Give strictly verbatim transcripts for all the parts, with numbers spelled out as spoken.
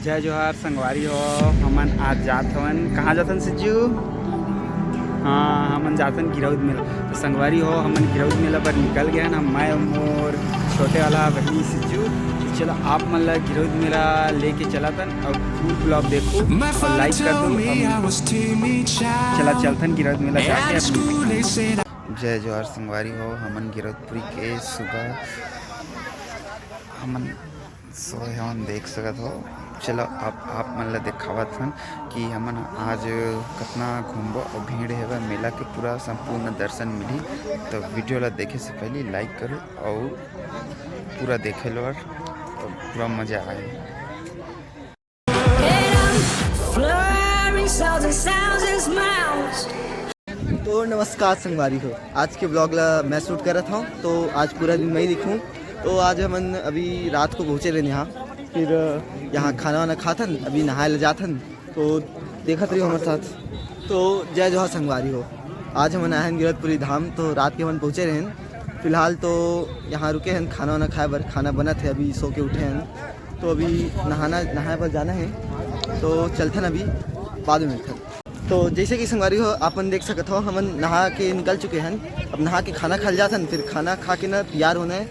जय जोहार संगवारी हो, हमन आज जात हवन। कहाँ जाथन सिज्जू? हाँ, हमन जाथन गिरौद मेला। तो संगवारी हो, हमन गिरौद मेला पर निकल गए हन। हम, मैं, मोर छोटे वाला बहिनी सिज्जू। तो चलो, आप मन ला गिरौद मेला लेके चलाथन और फुल ब्लॉग देखो और लाइक कर दो। चला, चलथन गिरौद मेला जाके। जय जोहार संगवारी हो, हमन गिरौदपुरी के सुबह हमन सोए हवन, देख सकत हो। चलो, आप, आप मन ला देखावत हन कि हमन आज कतना घूमबो और भीड़ हेवय, मेला के पूरा संपूर्ण दर्शन मिली। तो वीडियो ला देखे से पहले लाइक करो और पूरा देखे लो, और पूरा मजा आए। तो नमस्कार संगवारी हो, आज के ब्लॉग ला मैं शूट करत हूँ। तो आज पूरा दिन मैं ही दिखूँ। तो आज हमन अभी रात को पहुँचे रहन यहाँ, फिर यहाँ खाना वाना खाथन, अभी नहाए ला जाथन। तो देखत रहियो हमर साथ। तो जय जोहार संगवारी हो, आज हमन आए हन गिरौदपुरी धाम। तो रात के हमन पहुँचे रहन। फिलहाल तो यहाँ रुके हन खाना वाना खाए बर, खाना बनत हे, अभी सो के उठे हन। तो अभी नहाना, नहाए बर जाना हे, तो चलथन अभी, बाद में मिलथन। तो जैसे कि संगवारी हो, आप मन देख सकत हो, हमन नहा के निकल चुके हन। अब नहा के खाना खाए ल जाथन, फिर खाना खा के ना तैयार होना हे,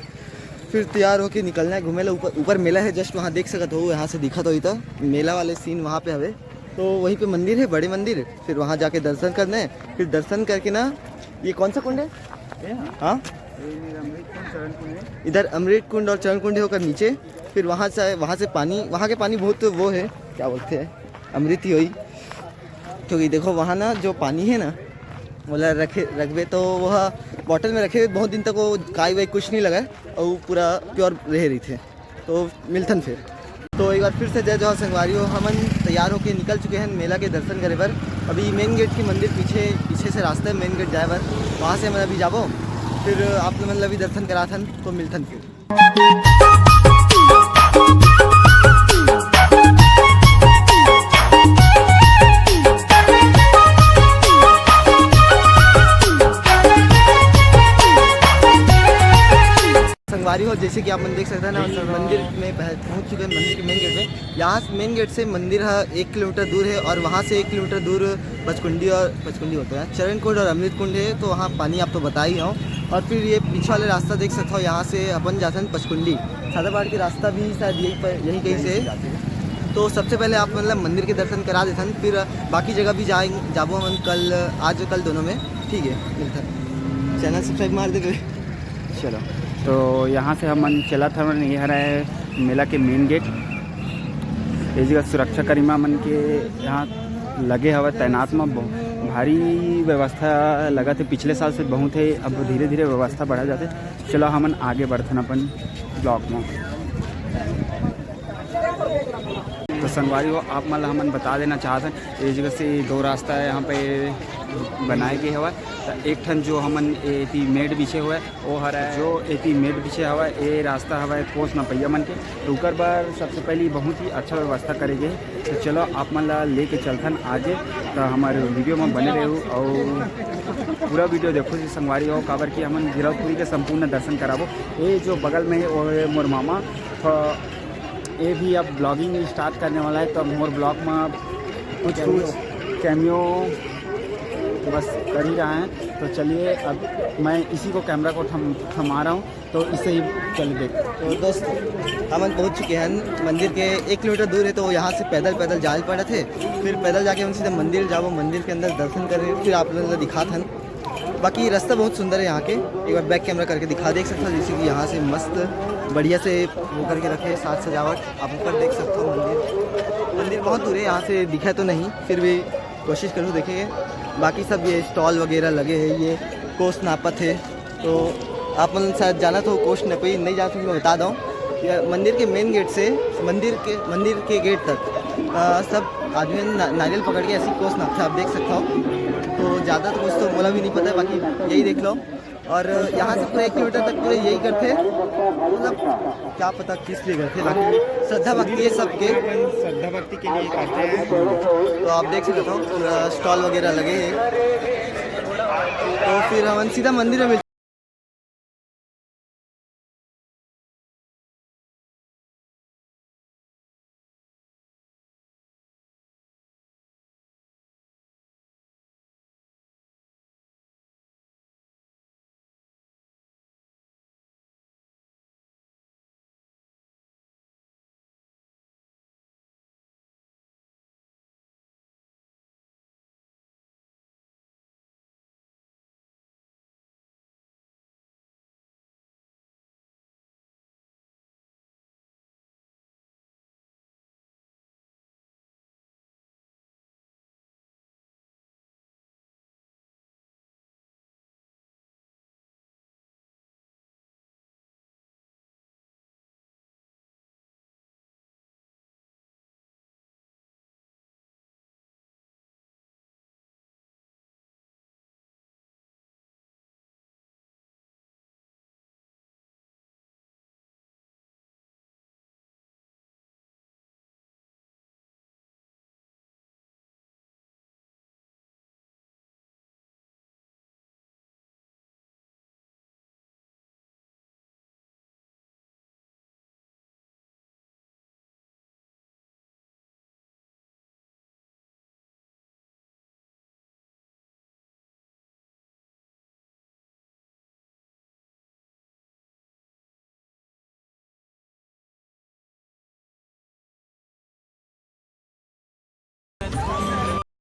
फिर तैयार होके निकलना हे घूमे ला। ऊपर, ऊपर मेला हे, just वहाँ देख सकत हो, यहाँ से दिखत होही तो मेला वाले सीन वहाँ पे हवे। तो वहीं पे मंदिर हे, बड़े मंदिर, फिर वहाँ जाके दर्शन करना हे। फिर दर्शन करके ना, ये कौन सा कुंड हे? हाँ, इधर अमृत कुंड और चरण कुंड हे, ओकर नीचे। फिर वहाँ से, वहाँ से पानी, वहाँ के पानी बहुत वो हे, क्या बोलते हैं, अमृत ही होही। क्योंकि देखो, वहाँ ना जो पानी हे ना, ओला रखे, रखबे तो वो ह बॉटल में रखे बहुत दिन तक, वो काई वाई कुछ नहीं लगे और पूरा प्योर रहे रहिथे। तो मिलथन फिर। तो एक बार फिर से जय जोहार संगवारी हो, हमन तैयार होके निकल चुके हैं मेला के दर्शन करे बर। अभी मेन गेट के मंदिर पीछे, पीछे से रास्ता है मेन गेट जाए बर, वहाँ से हमन अभी जाबो, फिर आप मन ला भी दर्शन कराथन। तो मिलथन फिर। संगवारी हो, जैसे कि आप मन देख सकते हैं ना, मंदिर में पह-, पहुंच चुके हैं मंदिर के मेन गेट में। यहाँ से मेन गेट से मंदिर है एक किलोमीटर दूर है और वहाँ से एक किलोमीटर दूर पचकुंडी और, पचकुंडी होता है, चरण कुंड और अमृत कुंड है। तो वहाँ पानी आप तो बता ही हो। और फिर ये पीछे वाले रास्ता देख सकते हो, यहाँ से अपन जाथन पचकुंडी। सादा पहाड़ के रास्ता भी शायद यही पर, यहीं कहीं से है। तो सबसे पहले आप मतलब मंदिर के दर्शन करा देथन, फिर बाकी जगह भी जाए, जाबो हमन कल, आज कल दोनों में। ठीक है, मिलथन। चैनल सब्सक्राइब मार देबे। चलो, तो यहाँ से हमन चलत हवन, ये हरे मेला के मेन गेट। ये जगह सुरक्षा कर्मी मन के यहाँ लगे हवय तैनात म, बहु-, भारी व्यवस्था लगत हे। पिछले साल से बहुत हे, अब धीरे-धीरे व्यवस्था बढ़ा जाथे। चलो, हमन आगे बढ़थन अपन ब्लॉग म। तो संगवारी हो, आप मन ला हमन बता देना चाहत हन, ये जगह से दो रास्ता है यहाँ पे बनाए गए हवय। तो एक ठन जो हमन एती मेड बिछे हुए, वो हरय जो एती मेड बिछे हवय, ये रास्ता हवय कोस नपैया मन के। तो ओकर बर सबसे पहली बहुत ही अच्छा व्यवस्था करे गए। तो चलो, आप मन ला लेके चलथन आगे, तो हमारे वीडियो में बने रहू और पूरा वीडियो देखो जी संगवारी हो, काबर कि हमन गिरौदपुरी के संपूर्ण दर्शन कराबो। ये जो बगल में है, वो है मोर मामा। तो ये भी अब ब्लॉगिंग स्टार्ट करने वाला है, तो अब मोर ब्लॉग में कुछ कुछ कैमियो बस कर ही रहा है। तो चलिए, अब मैं इसी को, कैमरा को थम थमा रहा हूँ, तो इसे ही चल देख। तो दोस्त, हमन पहुंच चुके हैं मंदिर के एक किलोमीटर दूर है, तो यहाँ से पैदल, पैदल जाए पड़त है। फिर पैदल जाके हम सीधे मंदिर जाबो, मंदिर के अंदर दर्शन करें, फिर आप लोगों को दिखात हन। बाकी रास्ता बहुत सुंदर है यहाँ के, एक बार बैक कैमरा करके दिखा, देख सकते हो, जैसे कि यहाँ से मस्त बढ़िया से वो करके रखे हैं, साज सजावट। आप ऊपर देख सकते हो मंदिर, मंदिर बहुत दूर है, यहाँ से दिखा तो नहीं, फिर भी कोशिश करूँ देखेंगे। बाकी सब ये स्टॉल वगैरह लगे हैं, ये कोस नापत है, तो आप मन शायद जानत हो, कोस नपई नहीं जानत हो, मैं बता दूँ। ये मंदिर के मेन गेट से मंदिर के, मंदिर के गेट तक, अ, सब आदमी ना-, नारियल पकड़ के ऐसी कोस नापथे, आप देख सकते हो। तो ज़्यादा तो कुछ तो मोला भी नहीं पता है, बाकी यही देख लो। और यहाँ से पूरे एक किलोमीटर तक पूरे यही करते हैं, मतलब क्या पता किस लिए करते हैं, बाकी श्रद्धा भक्ति है सबके। श्रद्धा भक्ति के लिए करते हैं। तो आप देख सकते हो, पूरा स्टॉल वगैरह लगे हैं। तो फिर हम सीधा मंदिर में मिलते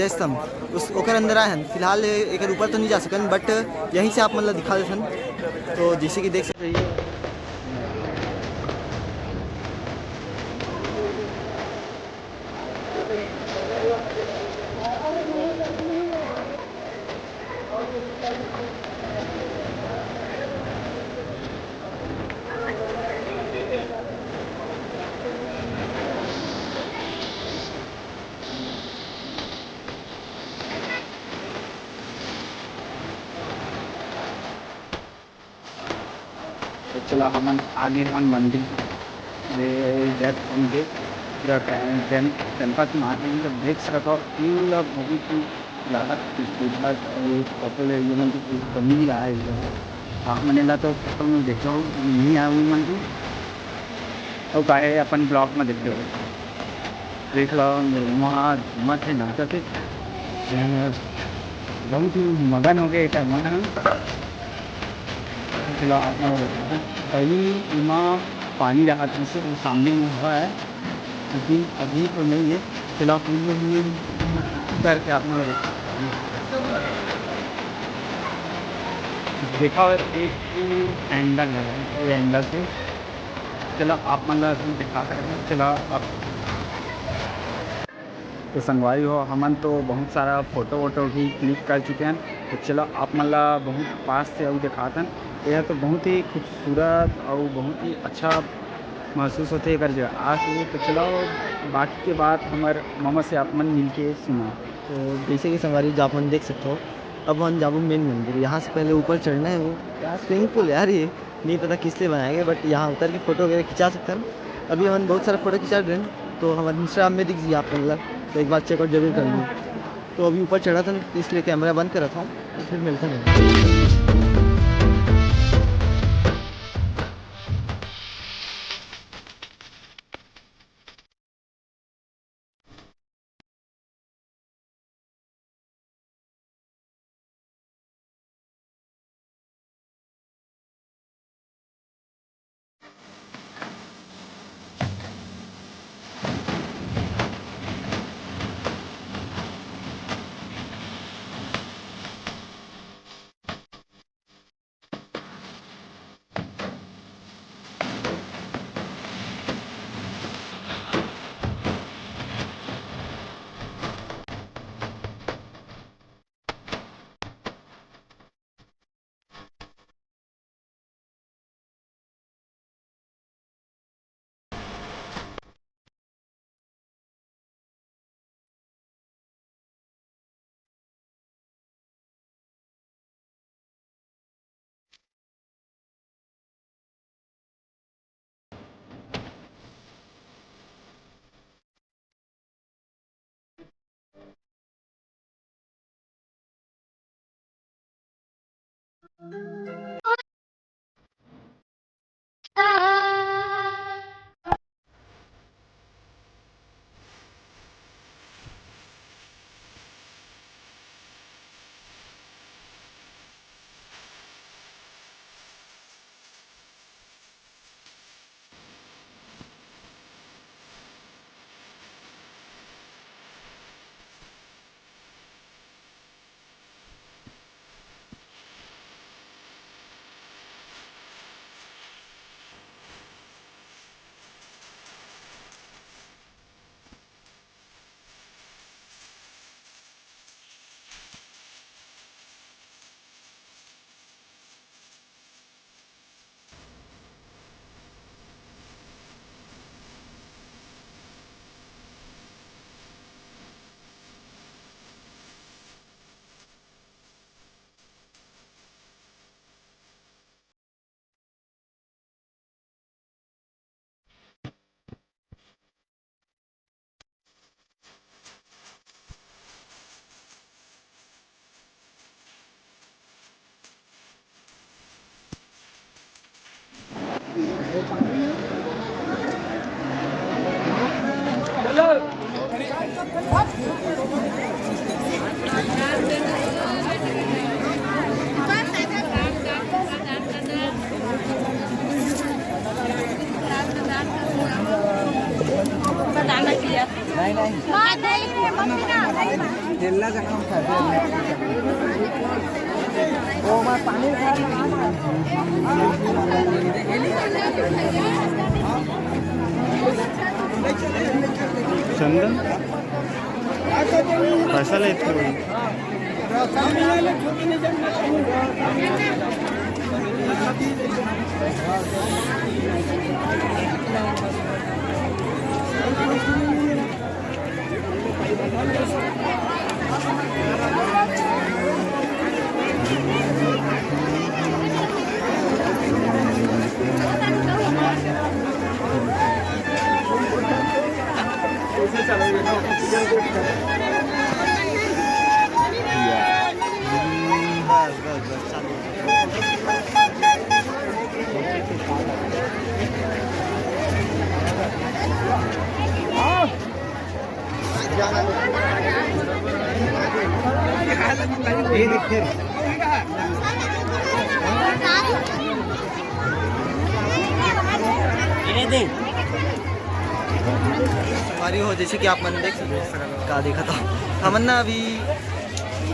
जय स्तंभ, उस ओकर अंदर आए हन। फिलहाल एकर ऊपर तो नहीं जा सकन, but यहीं से आप मन ला दिखा देथन। तो जैसे कि देख सकते हैं, तो चला हमन आगे हमन मंदिर में जात होंगे। पूरा टेम-, टेम-, टेम्पल के माध्यम से देख सकत हो, पूरा बहुत ही ज्यादा खूबसूरत और फोटो ले, ये मन की कमी नहीं रहा है एकदम। आप मन ला तो फोटो में देखो, नहीं आया मन की। अउ काहे अपन ब्लॉग में देखते हो, देख लो, वहाँ मत है ना, तो फिर बहुत ही मगन हो गए एक मन। चलो, आप लोग अभी इमा पानी रहा था, उसे सामने में हुआ है, अभी, अभी तो नहीं है। चलो, आप लोग भी करके आप लोग देखा हो, एक एंगल है, ये एंगल से चला आप मन ला दिखा सकत हन। चला आप तो संगवारी हो, हमन तो बहुत सारा फोटो वोटो भी क्लिक कर चुके हन। तो चला आप मन ला बहुत पास से अउ दिखात हन। यह तो बहुत ही खूबसूरत अउ बहुत ही अच्छा महसूस होथे एकर जगह आके। तो चलो बाकी के बात हमर मामा से आप मन मिलके सुना। तो जैसे कि संगवारी जो आप मन देख सकते हो, अब हम जाबो मेन मंदिर। यहाँ से पहले ऊपर चढ़ना है, वो यार स्विमिंग पूल यार, ये नहीं पता किस लिए बनाया गया, but यहाँ उतर के फोटो वगैरह खिंचा सकते हैं। अभी हम बहुत सारा फोटो खिंचा रहे हैं, तो हमारे इंस्टाग्राम में दिख जाइए आप मन ला, तो एक बार चेकआउट जरूर कर लीजिए। तो अभी ऊपर चढ़ा था, इसलिए कैमरा बंद करा था, तो फिर मिलते हैं। नहीं, नहीं। खेलना का काम था। ओ, मैं पानी खा रहा हूँ। चंदन, पैसा लेते हो? हमारी हो, जैसे कि आप मन देख सकते हैं, का देखा था हमन ना अभी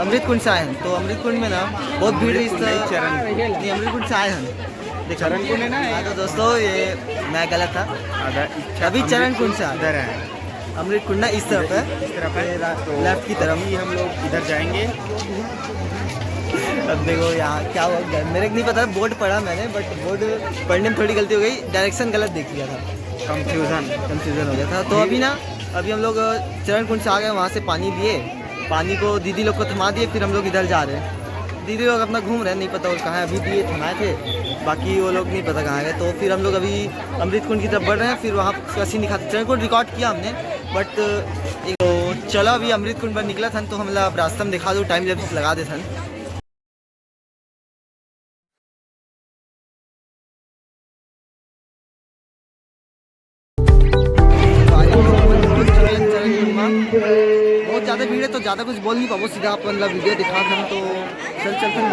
अमृत कुंड से आए हैं। तो अमृत कुंड में ना बहुत भीड़ है इस तरह। चरण नहीं, अमृत कुंड से आए हैं। देख, चरण कुंड है ना, हाँ, तो दोस्तों, ये मैं गलत था। अभी चरण कुंड से आ रहे हैं। अमृत कुंड ना इस तरफ है, इस तरफ है। तो लेफ्ट की तरफ ही हम लोग इधर जाएंगे। अब देखो यहाँ क्या हुआ, मेरे को नहीं पता, बोर्ड पढ़ा मैंने, बट बोर्ड पढ़ने में थोड़ी गलती हो गई, डायरेक्शन गलत देख लिया था। कंफ्यूजन। कंफ्यूजन हो गया था। तो अभी ना, अभी हम लोग चरण कुंड से आ गए, वहाँ से पानी लिए, पानी को दीदी लोग को थमा दिए, फिर हम लोग इधर जा रहे हैं। दीदी लोग अपना घूम रहे हैं, नहीं पता वो कहाँ है, अभी दिए थमाए थे, बाकी वो लोग नहीं पता कहाँ गए। तो फिर हम लोग अभी अमृत कुंड की तरफ बढ़ रहे हैं, फिर वहाँ का सीन दिखाते। चरण कुंड रिकॉर्ड किया हमने, बट एक तो चलो, अभी अमृत कुंड पर निकला था, तो हमला अब रास्ता में दिखा दो, टाइम लैप्स लगा दे था। बहुत ज्यादा भीड़ है तो ज्यादा कुछ बोल नहीं पाबो, सीधा अपन ला वीडियो दिखा दे तो चल चलते हैं।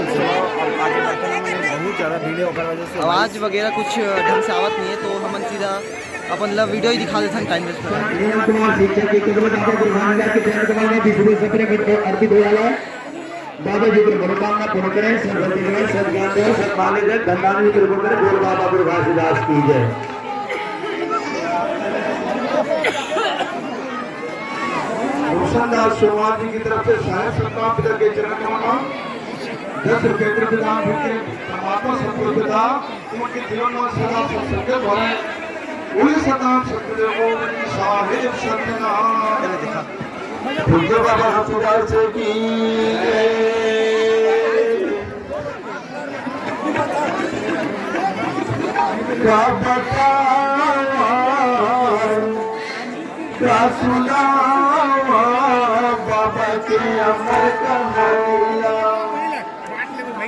बहुत ज्यादा भीड़ है, ओकर वजह से आवाज वगैरह कुछ ढंग से आवत नहीं है, तो हमन सीधा अपन ला वीडियो ही दिखा देथन टाइम वेस्ट। बाबा जी के मनोकामना पूर्ण करें, सब गलती करें, सब ज्ञान दे, सब मान ले जाए, धनदान भी पूर्ण करें, बोल बाबा दुर्गादास की जय। रोशनदास चौहान जी की तरफ से सहायक सत्ता पिता के चरण कमल, दस रुपये के प्रदान, परमात्मा सतगुरु पिता उनके दिलों में सदा सत्संगत भरे। बोले सतनाम सतगुरु गोविंद साहिब सतनाम। पूज्य बाबा हंसराज जी की जय। का बतावा, का सुनावा बाबा के अमर कहानिया।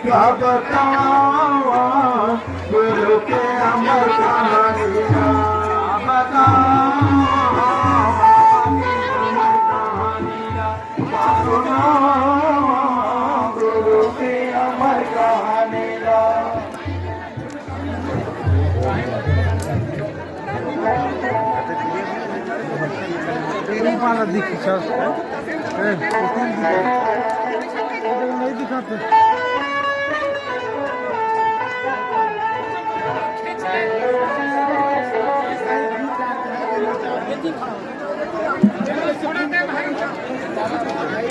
का बतावा गुरु के अमर कहानिया, बतावा गुरु के अमर कहानिया। तेरे पाला दिख सर। ए, तेरे दिख। नहीं दिखाते।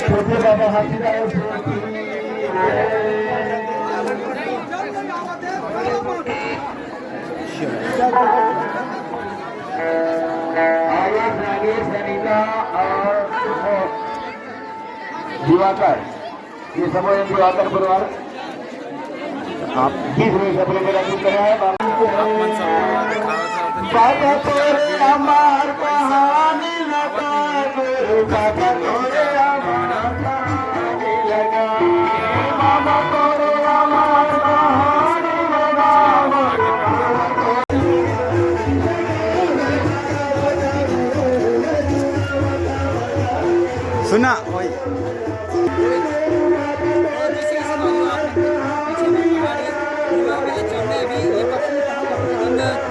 छोटे बाबा हाथी राव। आयुष, नागेश, अनिता और दिवाकर, ये सब हैं दिवाकर परिवार। आप बीस मिनट अपने बेटा की तरह है। बाबा तोरे हमार कहानी लगा, गुरु बाबा तोरे हमार कहानी लगा। बाबा तोरे हमार कहानी लगा। सुना वही।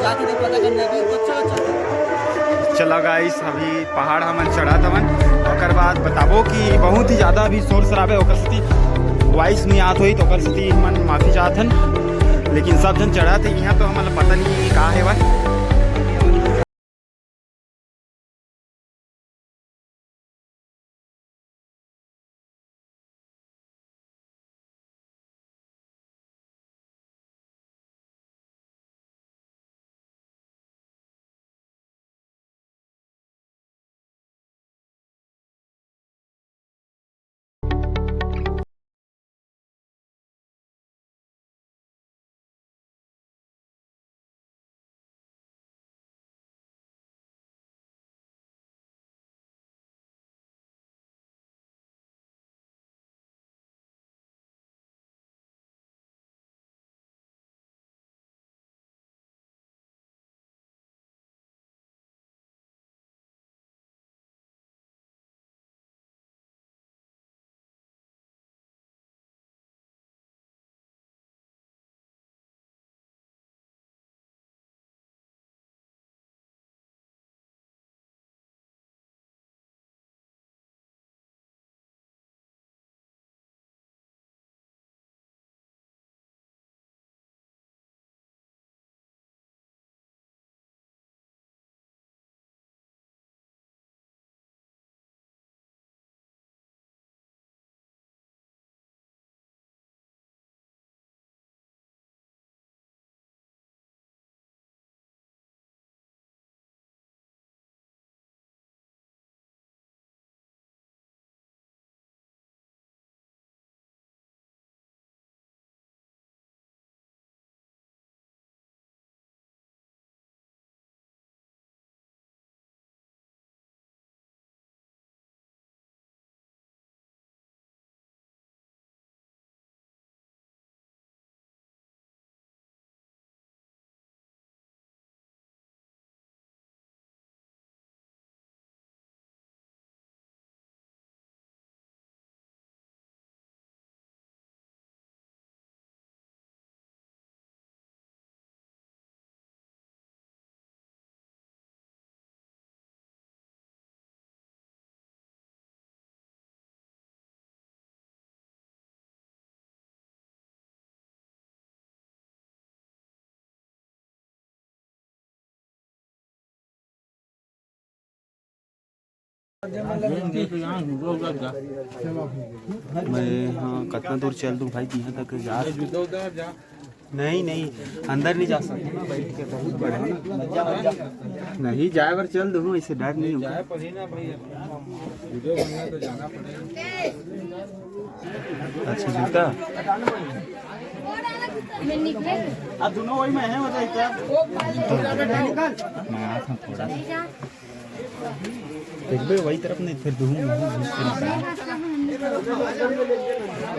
जाके देख पता करना है, तो चलो चलते हैं। चलो गाइस, अभी पहाड़ हमन चढ़त हवन, ओकर बाद बताबो कि बहुत ही ज्यादा अभी शोर शराबा हे, ओकर सेती वॉइस नहीं आत होही, तो ओकर सेती हमन माफी चाहत हन। लेकिन सब झन चढ़त हे, इहाँ तो हमन ला पता नहीं का हेवय। मैं, हाँ, कतना दूर चल दूँ भाई, तिहाँ तक जा। नहीं, नहीं, अंदर नहीं जा सकते ना, बैठ के बहुत बड़ा है ना। नहीं, जाए बर चल दूँ, ऐसे डर नहीं होगा। अच्छा, जूता। अब दोनों वही में है, हो जाए क्या? मैं आता हूँ थोड़ा सा। देखबे वही तरफ नहीं, फिर दूँ।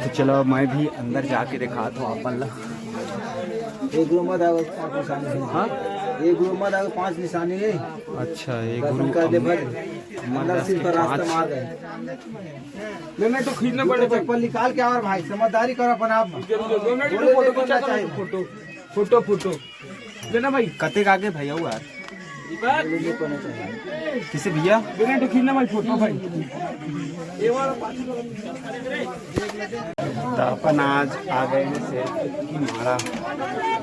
तो चलो, मैं भी अंदर जाके दिखात हूँ अपन ला। एक गुरु मत आओ, पाँच निशानी है। हाँ? एक गुरु मत आओ, पाँच निशानी है। अच्छा, एक गुरु दर्शन कर दे, अम-, बस। अंदर अंदर सिर्फ के रास्ता पाँच। मार गए। नहीं, नहीं, तो खींचना पड़ेगा। चप्पल निकाल के और भाई, समझदारी करो अपन आप। दो मिनट बोले फोटो तो खींचा करना था, चाहिए। Photo, photo, photo. लेना भाई। कतेक आगे भैया हुआ यार? किसे भैया? दो मिनट खींचना भाई, फोटो भाई। तो अपन आज आ गए हैं शेर की माड़ा,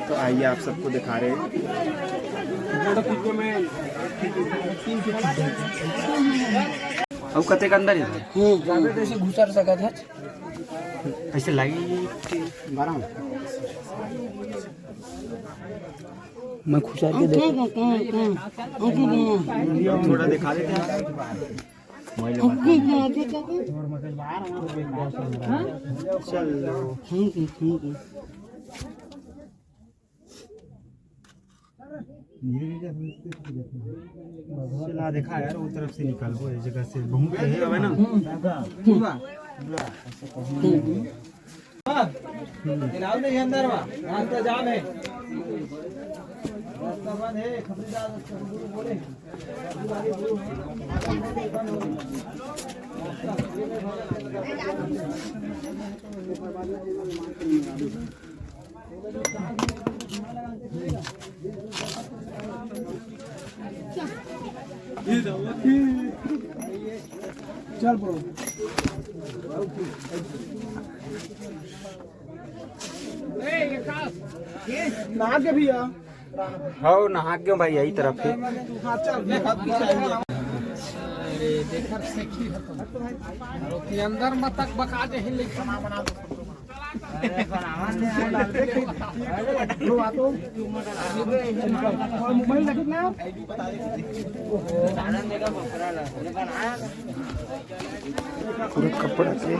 तो आइए आप सबको दिखा रहे हैं। अब कतेक अंदर है भाई? हम्म, जाबे तो ऐसे घुसर सकत है। ऐसे लाइट बारह। मैं खुसर के देख। थोड़ा दिखा देते हैं। चलो। चला देखा यार, वो तरफ से निकलबो, ये जगह से बहुत है, है ना? हम्म। हम्म। इलाज नहीं है अंदर में, रास्ता जाम है। रास्ता बंद है, खबरी डाल, बोले। ये चल ब्रो। नहा के भैया। हव, नहा के भाई, यही तरफ है। हाँ, चल, मैं हाथ पीछे आएंगे। अरे, देखर से की है तुम। कि अंदर मत तक बका दे, लेकिन पूरा कपड़ा के।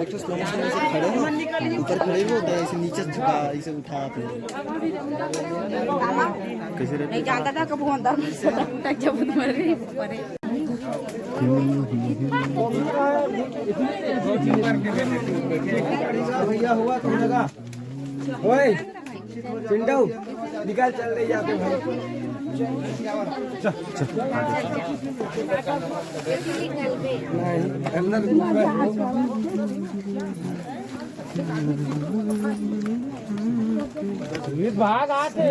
एक तो स्लो मोशन में से खड़े हो, ऊपर खड़े हो, तो ऐसे नीचे झुका, ऐसे उठा आप लोग। कैसे रहते? नहीं जानता था कब वो अंदर में से उठा, जब मर गई ऊपर है। भैया हुआ तुम लगा। ओए, चिंटू, निकल चल रही है भाई। चल, चल, आगे चल। नहीं, अंदर भाग आते।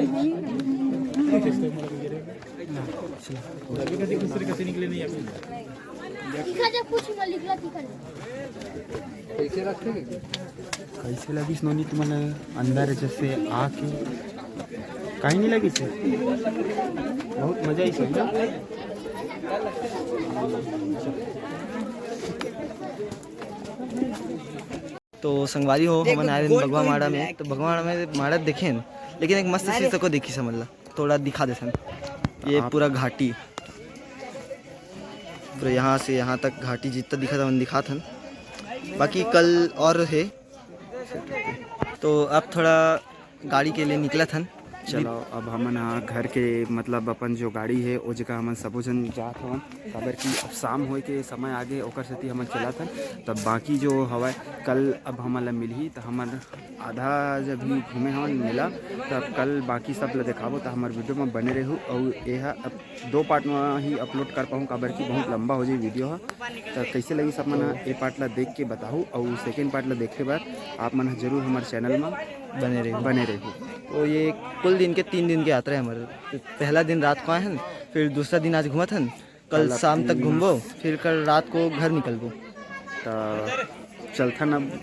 अभी कभी दूसरे कसे निकले नहीं अभी। लिखा जा, कुछ मत लिखला, लिखा जा। कैसे रखेंगे? कैसे लगिस नोनी तुमन अंदर जैसे आके? कहीं नहीं लगिस? बहुत मजा आई सब। तो संगवारी हो, देख, हमन आए रहिन गोल बगवा गोल माड़ा में, है। तो बगवा माड़ा में माड़ा देखेन, लेकिन एक मस्त अरे। चीज तको देखी समझ ला, थोड़ा दिखा देथन। ये आप पूरा घाटी, पूरा यहाँ से यहाँ तक घाटी जितना दिखा था, हमन दिखाथन। बाकी कल और है, तो अब थोड़ा गाड़ी के लिए निकलत हन। चलो, अब हमन ह घर के, मतलब, अपन जो गाड़ी है, ओ जगह हमन सबो झन जात हवन, काबर कि अब शाम होए के समय आगे, ओकर सेती हमन चलत हन। तब बाकी जो हवय, कल अब हमन ला मिलही, त हमन आधा जब भी घूमे हवन मेला, तब कल बाकी सब ला देखाबो। त हमर वीडियो में बने रहू, अउ एहा अब दो पार्ट में ही अपलोड कर पाहूँ, काबर कि बहुत लंबा हो जाए वीडियो ह। त कैसे लगिस, आप मन ह ए पार्ट ला देख के बताहू, अउ सेकेंड पार्ट ला देखे बर आप मन ह जरूर हमर चैनल में बने रहू। बने रहू। तो ये कुल दिन के तीन दिन के यात्रा है हमारे। पहला दिन रात को आए हन, फिर दूसरा दिन आज घूमत हन, कल कल शाम तक तीन घूमबो, फिर कल रात को घर निकलबो। त चलथन अब